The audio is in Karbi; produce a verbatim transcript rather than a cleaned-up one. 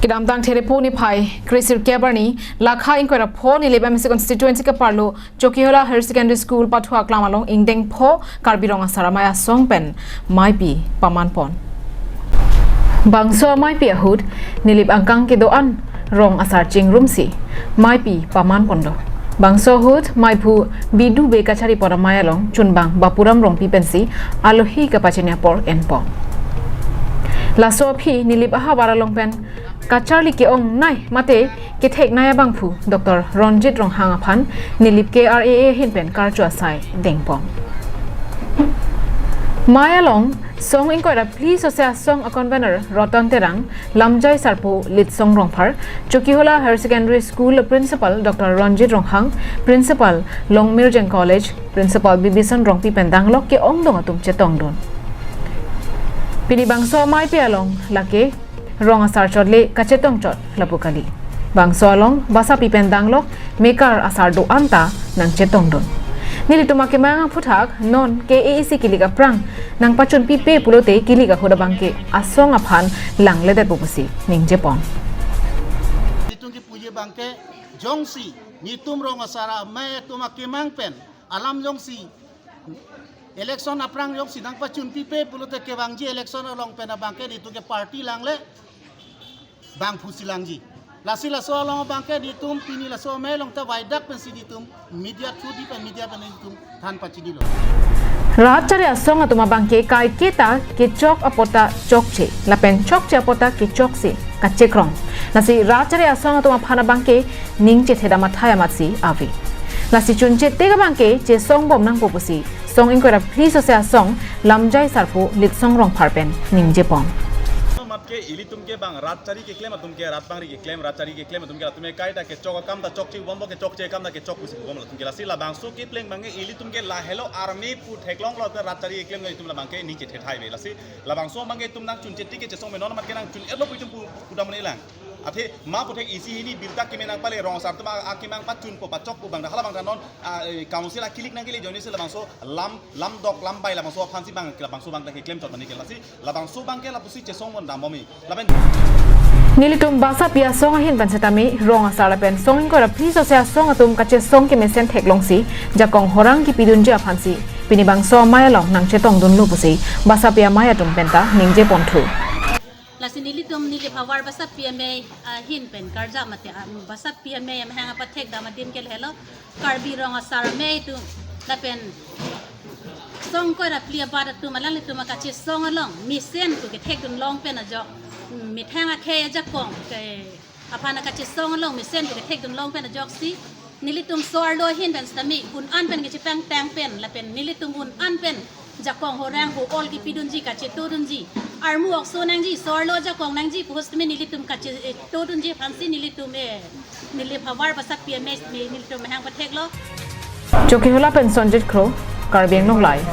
Kedamtang Therepo niphai kre-sirkep arni, lakha ingkoi ra pho Nilip M A C constituency keparlo Chokihola Higher Secondary School pathu aklam along ingdeng pho Karbi Rong Asar Amei Asong pen maipi paman pon. Bangso amaipi ahut Nilip angkang kedo-an rong asar chingrumsi maipi paman pon do. Bangso ahut maiphu Bidu Bey kachari pon amei along chunbang Bapuram Rongpi pensi alohi kapachini apor en pon. Laso aphi Nilip ahavar along pen kacharli ke-ongnei mate ketheknei abangphu Doctor Ronjit Ronghang aphan Nilip K R A A ahin pen karcho asai deng pon. Mei along song ingkoi ra phli sose asong a-convener Roton Terang, Lamjai Sarpo Litsong Rongphar, Chokihola Higher Secondary School Principal Doctor Ronjit Ronghang, Principal Longmirjeng College, Principal Bibison Rongpi pen danglok ke-ongdung atum chetongdun. Pini bangso amaipi along lake rong asar chotle kachetong chot lapu kali. Bangso along basapi pen danglok mekar asar do-an ta nangchetongdun. Nelitum akemang aphuthak non K A A C kilik aphrang nangpachunpipe pulote kilik ahut abangke asong aphan langledetpo pusi ningje pon. Nelitum kipuje abangke jongsi nelitum Rong Asar Amei atum akemang pen alam jongsi election aphrang jongsi nangpachunpipe pulote kevangji election along pen abangke nelitum ke party langle bangphu si langji. Lasi laso along abangke nelitum pini laso amei along ta vaidak pensi nelitum media through di pen media pen nelitum than pachinilo. Rat chari asong atum abangke kaiketa kechok apot ta chokche, lapen chokche apot ta kechoksi kachekrong. Lasi rat chari asong atum aphan abangke ning chethe dam athai amatsi ave. Lasi chunche te abangke chesong bom nangpo pusi song ingkoi ra phli sose asong Lamjai Sarpo Litsong Rongphar pen ningje pon. Mat ke ilitum ke bang rat chari keklem atum ke rat bangri keklem, rat chari keklem atum ke latum ke kaita kechok akam ta chokche, bombo kechokche akam ta kechok pusi bom latum ke. Lasi labangso kepleng abangke ilitum ke lahelo army pu theklonglo te rat chari keklem ilitum labangke ning chethe thai ave. Lasi labangso abangke itum nangchunche te ke chesong me non mat ke nangchun-etlo pu itum pu-, pudam ne lang. Athe ma puthek isi hini birta keme nangpale Rong Asar atum a-, akemang pachunpo pachokpo bang hala bang ta non, ah, eh, council akilik nangkele join isi labangso lam, lam dok, lam bai labangso aphansi bang, labangso abang ta keklem chot mani ke lasi labangso abangke lapusi chesong mon dam bomji. Lapen nelitum basapi asong ahin pen setame rong asar lapen song ingkoi ra phli sose asong atum kachesong kemesen theklongsi jakong horang kipidunji aphansi pini bangso amei along nangchetongdunlo pusi basapi amei atum pen ta ningje ponthu. Lasi nelitum Nilip ahavar basapi amei ahin pen karja mate, ah, basapi amei amahang apathek dam adim ke lahelo Karbi Rong Asar Amei atum lapen song ingkoi ra phli abat atum alanglitum akachesong along mesen pu kethekdun long pen ajok, mm, methang akhei ajakong ke aphan akachesong along mesen pu kethekdun long pen ajoksi nelitum so-arlo ahin pen setame un-an pen kechepangtang pen lapen nelitum un-an pen jakong horang ho-ol kipidunji kachetodunji armu okso nangji so-arlo jakong nangji pu setame nelitum kache-, eh, todunji aphansi nelitum, eh, Nilip ahavar basapi amei me nelitum amahang patheklo. Chokihola pen Sonjit Kro, Karbi Anglong Live.